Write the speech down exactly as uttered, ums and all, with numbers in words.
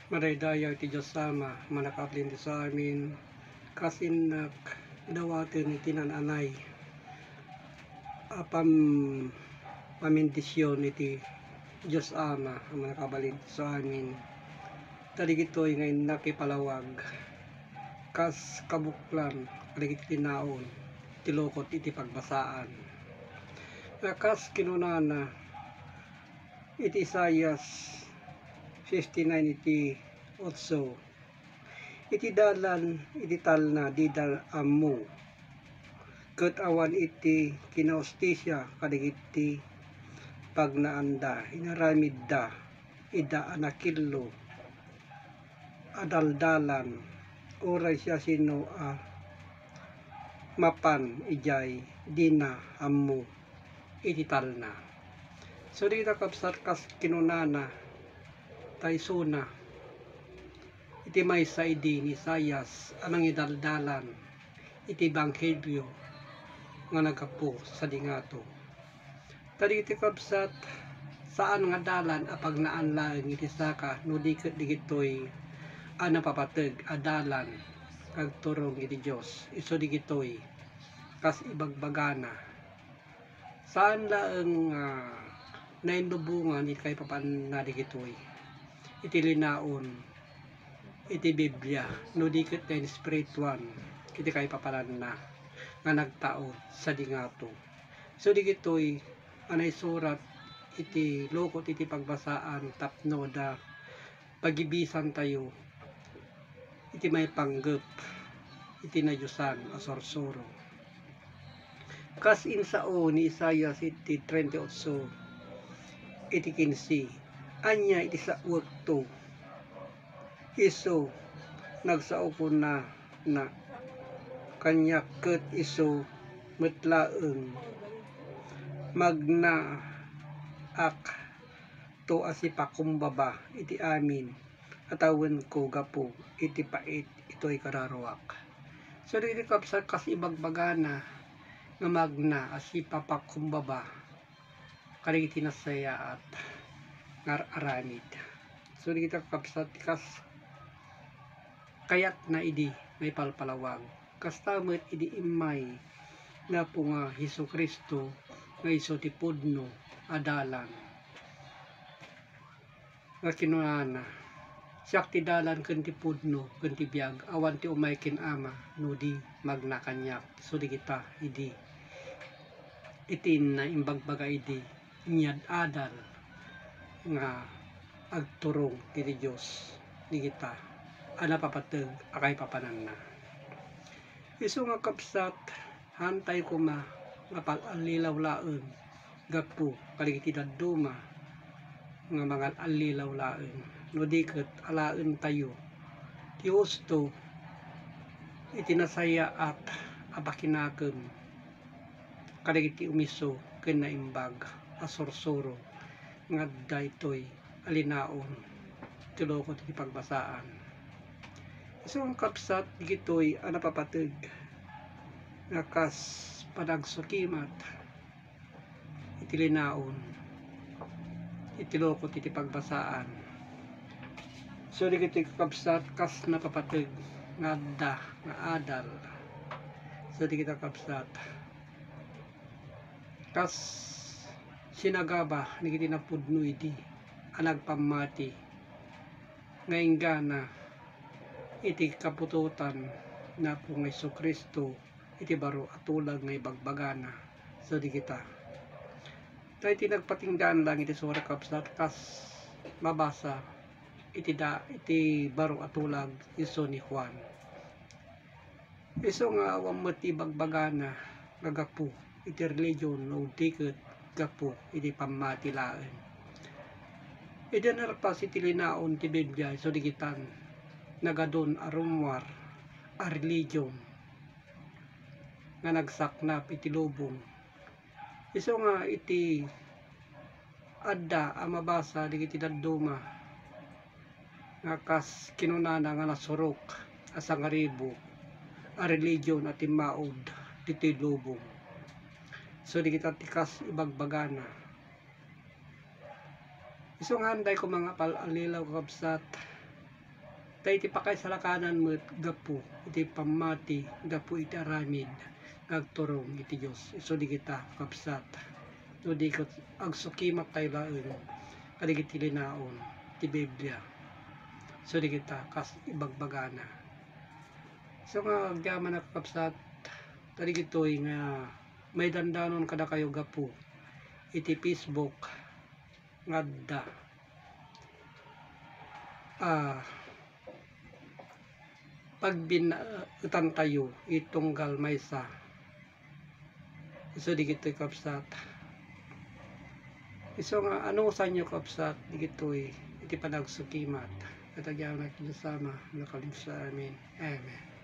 Madaydayaw iti Dios Ama, mannakabalin iti sa amin, kas innak dawaten iti naan-anay a pam-, pamendisyon iti Dios Ama a mannakabalin iti sa amin. Ta digitoy nga innak ipalawag kas kabuklan kadagiti tinaon ti lukot iti pagbasaan. Nga kas kinunana iti Isaias fifty-nine iti otso, iti dalan iti talna dida ammo, ket awan iti kinahustisia kadagiti pagnaanda. Inaramidda ida a nakillo a daldalan, uray siasino a mapan idiay dina ammo iti talna. So, dita, kabsat, kas kinunana, ta isuna iti maysa idi ni Isaias a mangidaldalan iti ebanghelio nga naggapu sadi ngato. Ta dagiti kabsat, saan nga dalan a pagnaan laeng iti saka no di ket digitoy a napapateg a dalan nga agturong iti Dios. Isu digitoy, kas ibagbagana, saan laeng nga nainlubongan iti kaipapanna digitoy iti linaon iti Biblia, no di ket nainspirituan iti kaipapananna nga nagtaud sadi ngato. So, digitoy a naisurat iti lukot iti pagbasaan tapno da pagibisantayo iti maipanggep iti nadiosan a sursuro. Kas insao ni Isaias iti treinta y ocho iti kinse, ania iti saoekto? Isu, nagsao kunana kaniak ket isu met laeng, magnaak to a sipakumbaba iti amin a tawenko gapu iti pait itoy kararuak. So, dagiti kabsat, kas ibagbagana nga magna a sipapakumbaba kadagiti nasayaat nga ar-aramid. So, dagiti kabsat, kas kayatna idi maipalpalawag. Kasta met idi immay ni Apo nga Jesu-Cristo nga isu ti pudno a dalan. Nga kinunana, "Siak ti dalan ken ti pudno ken ti biag, awan ti umay ken Ama no di magna kaniak." So, dagita idi, iti inna imbagbaga idi, inyad-adal nga agturong iti Dios dagita a napapateg a kaipapananna. Isu nga kabsat, haantay koma nga pag-allilaw laeng gapu kadagiti dadduma nga mangal-allilaw laeng, no di ket alaentayo ti husto iti nasayaat a pakinakem kadagiti umiso ken naimbag a sursuro nga adda itoy a linaon ti lukot iti pagbasaan. Isu nga kabsat, dagitoy a napapateg nga kas panagsukimat iti linaon iti lukot iti pagbasaan. So, dagitoy, kakabsat, kas napapateg nga adda nga adal. So, dagitoy, kakabsat, kas sinagaba dagiti napudno idi a nagpammati nga inggana iti kaputotan ni Apo nga Jesu-Cristo iti baro a tulag nga ibagbagana. So, dagita. Ta iti nagpatinggaan lang iti sura, kabsat, kas mabasa iti da-, iti baro a tulag isu ni Juan. Isu nga awan met ti ibagbagana nga gapu iti religion no di ket gapu iti pammati laeng. Idi narpas iti linaon ti Biblia, isu digitan, nagadun a rummuar a religion nga nagsaknap iti lubong. Isu nga iti adda a mabasa dagiti dadduma nga kas kinunana nga nasurok a sangaribu a religion a timmaud ditoy lubong. So, dagita ti kas ibagbagana. Isu nga haantay koma nga pal-allilaw, kakabsat, Ta iti pakaisalakanan met gapu iti pammati, gapu iti aramid nga agturong iti Dios. Isu dagita, kakabsat, no di ket agsukimat tayo laeng kadagiti linaon ti Biblia. Isu dagita kas ibagbagana. So nga agyamanak, kakabsat, kadagitoy nga maidandanon kadakayo gapu iti Facebook nga adda, ah, pagbinaetantayo iti tunggal maysa. Isu dagitoy, kabsat. Isu nga anusanyo, kabsat, dagitoy iti panagsukimat. Ket agyamanak iti Dios Ama, nakalimsa. Amen. Amen.